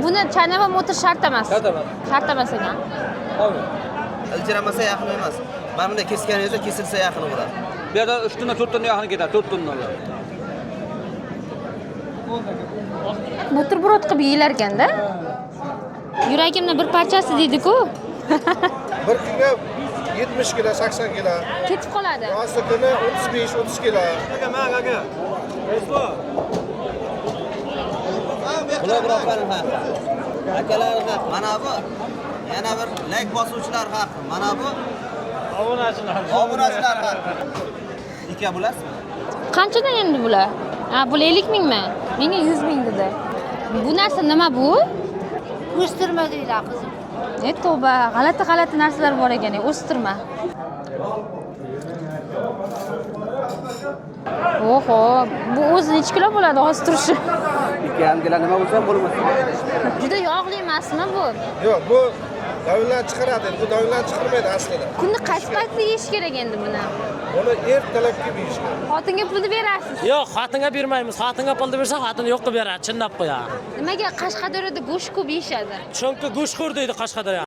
Buni chaynab ham o'tirish shart emas. Shart emas. Shart emas ekan. Iljiramasa yaqin emas. Mana bunday kesganingizda kesilsa yaqin bo'ladi. Bu yerda 3 tonna, 4 tonna yaqin ketadi, 4 tonna. Buterbrod qilib yeyilar ekanda. Yuragimni bir parchasi deydi-ku. Bir kunga 70 kilo, 80 kilo. Ketib qoladi. Rosa kuni 35, 30 kilo. Bular birodarlar haqi. Akalar haqi. Mana bu yana bir layk bosuvchilar haqi. Mana bu obunachilar. Obunachilar haqi. Ikka bo'lasizmi? Qanchadan endi bular? Ha, bular 50 mingmi? Menga 100 ming dedi. Bu narsa nima bu? O'stirma deylar qizim. E tavba, g'alati g'alati narsalar bor ekan, o'stirma. Oho, bu o'zi necha kilo bo'ladi hozir turishi? 2,5 kilo nima bo'lsa ham bo'lmasin. Juda yog'li emasmi bu? Yo'q, bu dovullar chiqaradi. Bu dovullar chiqarmaydi aslida. Kunni qaysi paytda yeyish kerak endi buni? Buni ertalab kelib yeyish kerak. Xotinga pulni berasiz. Yo'q, xotinga bermaymiz. Xotinga pulni bersa, xotin yo'q qilib beradi, chinnab qo'yadi. Nimaga Qashqadaryoda go'sht ko'p yeyishadi? Chunki go'shtxo'r deydi Qashqadaryo.